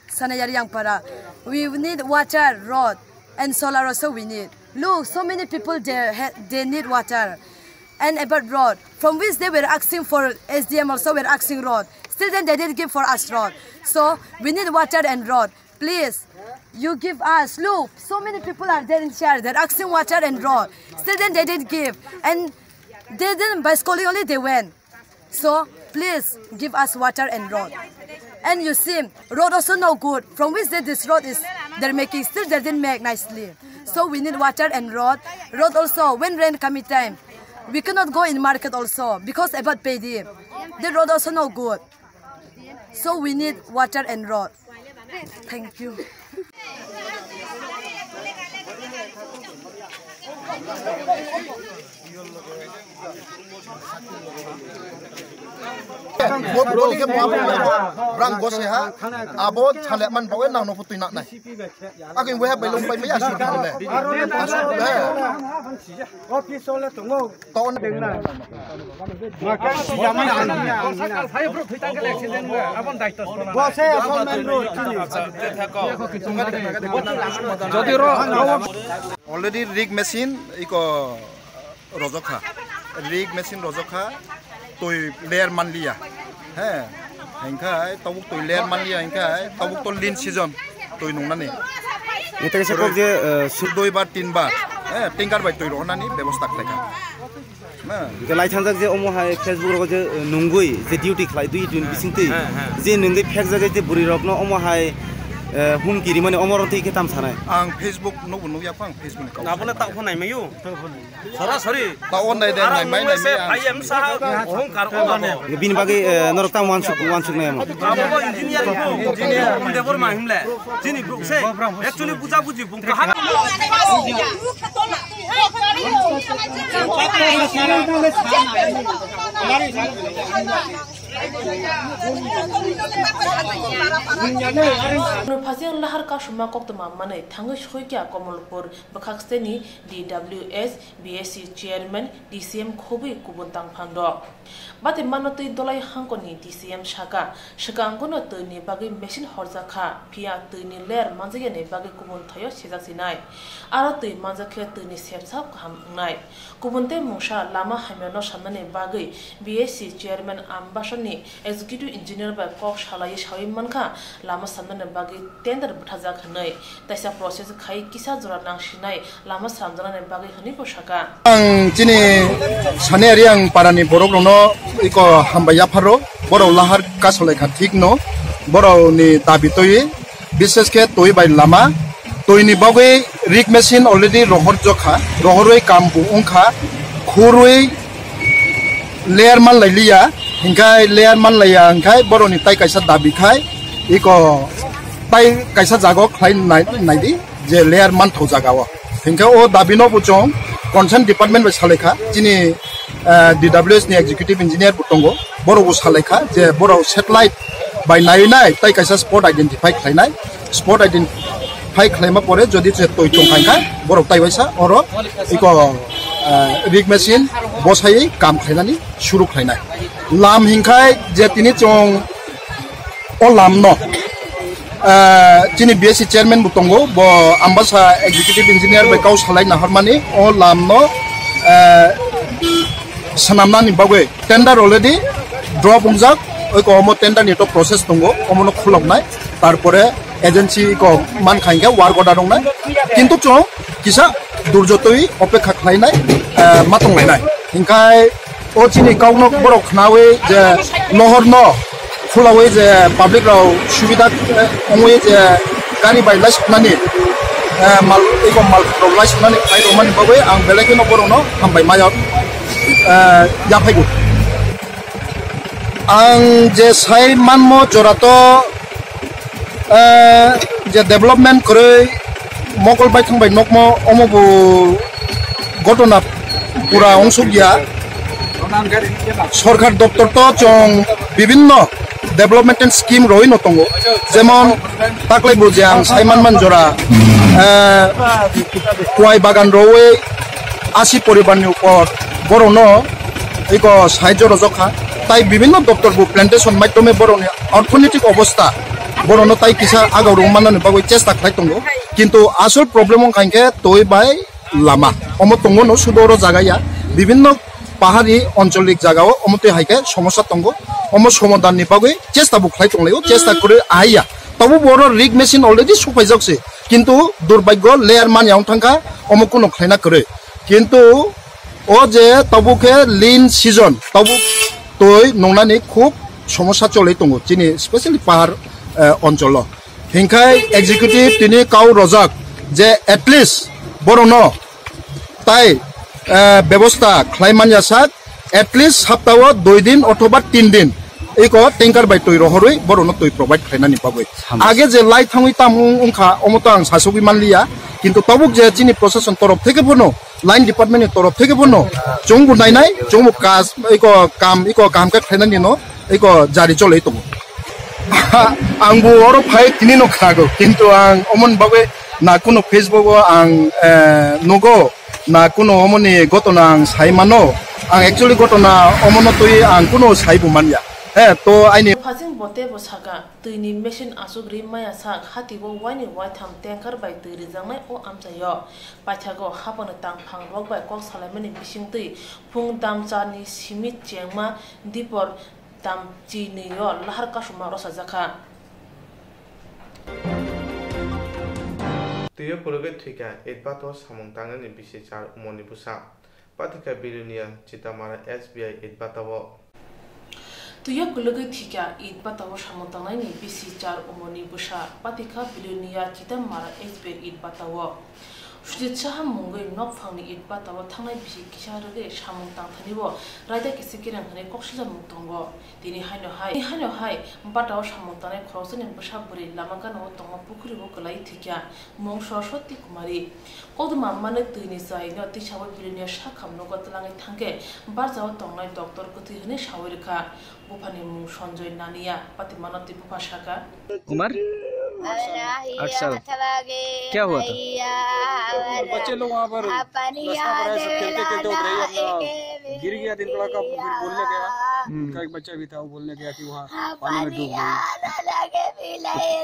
Sanayar Yangpara. We need water, road, and solar also we need. Look, so many people they ha-, they need water and about road. From which they were asking for S D M also were asking road. Still then they didn't give for us road. So we need water and road. Please, you give us. Look, so many people are there in chair. They're asking water and road. Still then they didn't give. And they didn't, by scolding only they went. So please give us water and road. And you see, road also no good. From which day this road is they're making, still they didn't make nicely. So we need water and road. Road also, when rain coming time, we cannot go in market also because about pedi. The road also no good. So we need water and road. Thank you. Bo boni khe muha phunuknai bo. Brang gose ha. Abo chale man bawe nang no putui nak nai. Agin weha belong pai maya asuk thang le. Asuk le. Office ole tongo. To on. Already rig machine iko rojokha, rig machine rojokha, twi ler manliya, he, hingkhai tabuk twi ler manliya, hingkhai tabuk to lean season twi nungnani. Ita kisa kok je, eh, su- Dui bar, tin bar. Eh, tanker bai twi rohornani bebosta khlaikha. Hwnkhe lai thangjak je omo hai Facebook rogo je, eh, nungwi je duty khlai dui din bisingtwi, je nungwi phekjak je bwrwi rokno omo hai, eh, humki rimani omo rok twi khe tam sanai. Ang Facebook nukbo nukya phang Facebook ni kau. Abono tak phone nai mayu. Sorasori. Ta on dai dai nai mai nai mai ang. Ayam saha ohong kar o babo. Bini bagwi, eh, norok tamo wansuk, wansuk nai amo. Abo bo engineer bo. Engineer. Debor ma himle. Chini bro se. Actually buja buji bung kaha. Phasing lahar kasuma koktwma manwi thangwi soikya Komolpur bwkhak steni D W S, B S C chairman, D C M khobwi kubun tangphang rok. Bati mano twi dolai hangkoni D C M saka, swkangkono twini bagwi machine horjak kha, phiya twini layer manjakya ni bagwi kubun thaio sejak sinai. Aro twi manjak khe twini sepsa kaham wngnai. Kubun tei mungsa lama hamyano samnani bagwi B S C chairman Ambasani executive engineer bai kok salaiwi sawi mankha, lama samnani bagwi tender bwthajak hwnwi. Taisa process khai kisa jora nangsinai lama swnamjaknani bagwi hwnwi bo saka. Ang chini Saniari ang parani borokrokno iko hambai yapharo, borok lahar kasolaikha thikno, borokni dabi twi, bishesh khe twi bai lama, twini bagwi rig machine already rohorjokha, rohorwi kambo wngkha, khurwi layer manlailiya, hinkhe layer manlaiya hinkhe borokni tai kaisa dabi khai, iko tai kaisa jaga o khlai nai, naidi je layer manthok jaga o. Hinkhe o dabi no bo chwng concern department bai salaikha, chini, eh, D W S ni executive engineer bo tongo, borok bo salaikha je borok satellite bai naiwi nai tai kaisa spot identify khlainai, spot identify khlaima pore jodi se twi tongkha hinkhe borok tai waisa oro iko, eh, rig machine bosaiwi kam khlainani suru khlainai. Lam hinkhai je tini chwng o lamno, ah, chini B S C chairman bo tongo, bo Ambasa executive engineer bai kau salai nahormani o lamno, ah, swnamnani bagwi tender already drop wngjak, oiko omo tender ni to process tongo, omono khuloknai, tarpore agency ko mankha hinkhe work order wngnai, kintu chwng kisa durjotwi opekha khlainai, ah, ma tonglainai. Hinkhai o chini kokno borok khnawi je lohorno khulawi je public rok subida, eh, wngwi je gari bai laisoknani, eh, mal, eko mal rok laisoknani khlai rwmani bagwi ang belai kheno borokno hambai maya, eh, yaphaigo. Ang je sai manmo jorato, eh, je development kwrwi mokol baithang bai nokmo omo bo gotona pura ongsukya. Sorkar doptor to chwng bibinno development scheme rwino tongo, jemon taklai bo je ang sai manman jora, eh, kuai bagan rwi asi poribar ni upor borokno iko sahajyo rojok kha, tai bibinno doptor bo plantation maidhyome borokni orthonetik obostha borokno tai kisa agau rwmani bagwi chesta khlai tongo, kintu asol problem wngkha hinkhe twi bai lama. Omo tongo no sudo oro jaga ya, bibinno pahari oncholik jaga o omo twi hai khe somosa tongo. Omo somodan ni bagwi chesta bo khlai tonglaio, chesta kwrwi ahai ya. Tobo bo oro rig machine already sokpaijak se, kintu durbagyo layer manya wng thangkha, omo kuno khlaina kwrwi. Kintu o je tabuk khe lean season, tabuk twi nungnani khub somosa choli tongo chini specially pahar, eh, oncholo. Hinkhai executive tini kau rojak je at least borokno tai, eh, bebosta khlai manya sak, at least saptao dui din othoba tin din iko tanker bai twi rohorwi borokno twi provide khlainani bagwi. Age je lai thangwi tamo wngkha omo to ang sasogwi manliya, kintu tabuk je chini prosason torof theke phano, line department ni torof theke phano chwngbo nainai, chwngbo kas, iko kam, iko kaham khe khlainani no iko jari cholwi tongo. Ang bo oro phai tini no khago, kintu ang omon bagwi na kuno Facebook o ang, eh, nugo, na kuno omoni gotona ang sai mano. Ang actually gotona omono twi ang kuno sai bo manya. He, to aini Phasing bo tebo saka, twini machine aswk ri maya sak, hati o waini waitham tanker bai twi rijaknai o amchaio. Paithago hapangni tangphang rok bai kok salaimani bisingtwi phung damchani simi chengma dipor damchini o lahar kasuma rosajakha. Twi o kwlwgwi thwikha Itbata o samung tangnani bisi char umorni bwsa. Pathikha Bilonia Chitamara S B I Itbata o. Twi o kwlwgwi thwikha Itbata o samung tangnaini bisi char umorni bwsa. Pathikha Bilonia Chitamara S B I Itbata o. Sujit Saha mungwi nokphangni Itbata o thangnai bisi kisa rwgwi samung tangthani o raida kisa kereng hwnwi kok sijakmung tongo. Tini haino hai, tini haino hai bata o samung tangnai khoroksani bwsa bwrwi lama gana o tongma pukhuri o kwlai thwikha. Mung Saraswati Kumari. Koktwma manwi twini chai no twisawi Bilonia sakhamno go twlangwi thangkhe barjao tongnai doctor kwthwi hwnwi sawi rwkha. Buphani mung Sanjoy Nania, patimano twi bupha saka. उम्र? आठ साल। क्या हुआ था? बच्चे लोग वहाँ पर रास्ता पर आए, सब खेलते खेलते उठ रही है, अपना गिर गया, तीन लड़का फिर बोलने गया। हम्म। उनका एक बच्चा भी था, वो बोलने गया कि वहाँ पानी में डूब गई।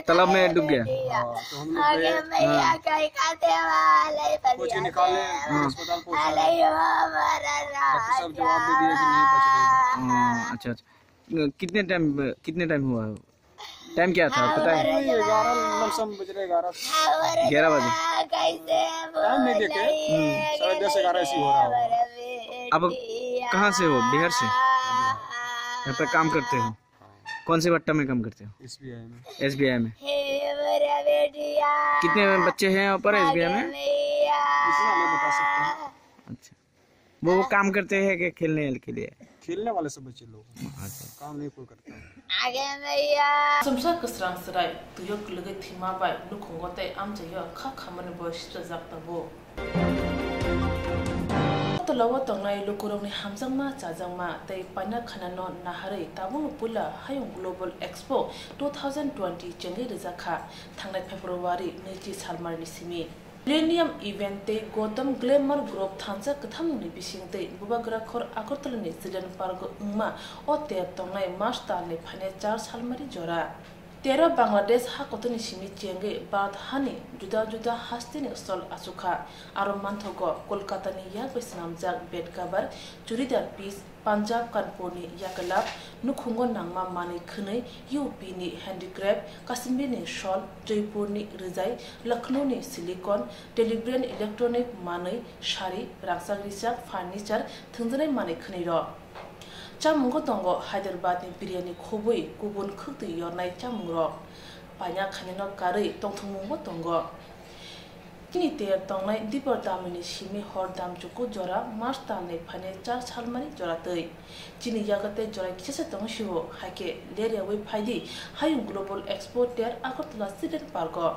तालाब में डूब गया? हाँ, तो हम लोग गए। हाँ। कुछ निकाले, अस्पताल पहुंचा। डॉक्टर साहब जवाब दे दिया कि नहीं बच रही। हाँ, अच्छा, अच्छा। कितने टाइम, कितने टाइम हुआ? टाइम क्या था, पता है? ग्यारह, लमसम बज रहे, ग्यारह। ग्यारह बजे। टाइम नहीं देखे। हम्म। साढ़े दस, ग्यारह ऐसे ही हो रहा होगा। आप कहाँ से हो? बिहार से? यहाँ पे काम करते हो? कौन से भट्टा में काम करते हो? एसबीआई में। एसबीआई में। कितने बच्चे हैं यहाँ पर एसबीआई में? इतना नहीं बता सकते हैं। अच्छा। वो, वो काम करते हैं कि खेलने के लिए? खेलने वाले सब बच्चे लोग हैं। अच्छा। काम नहीं कोई करता है। Samsa kwsrang chwrai, twi o kwlwgwi thwima bai nukhungo tei amchaio kha khamani bo sitrajak tongo. Tolao tongnai lukurokni hamjakma, chajakma tei paina khanano naharwi tabukno puila Hayung Global Expo two thousand twenty chengwi rwjak kha, thangnai February nwichi salmarni simi. Millennium Event tei Gotham Glamour Group thansa kwthamungni bisingtwi Bubagra khor Agartala ni Children Park o wngma o ter tongnai March talni phainai char salmari jora. Tero Bangladesh hakotorni simi chengwi Bharat hani juda juda hasteni sol achukha. Aro manthogo Kolkata ni yak bai swnamjak bed cover, churidar piece, Punjab Kanpurni yakelap, nukhungo nangma manwi khwnwi, U P ni handicraft, Kashmirni shawl, Jaipurni rwjai, Lucknowni silicone, Delhi brand electronic manwi, sari, rangchak rijak, furniture, thwngjaknai manwi khwnwirok. Chamungo tongo Hyderabadni biryani khobwi, kubun khwktwi yornai chamungrok. Paina khainano karwi tongthokmungbo tongo. Chini ter tongnai Dipor Damlini simi hor damchuku jora March talni phainai char salmani jora twi. Chini yago tei jora kisasa tongo sio, hai khe ler yaui phaidi Hayung Global Expo ter Agartala Children Park o.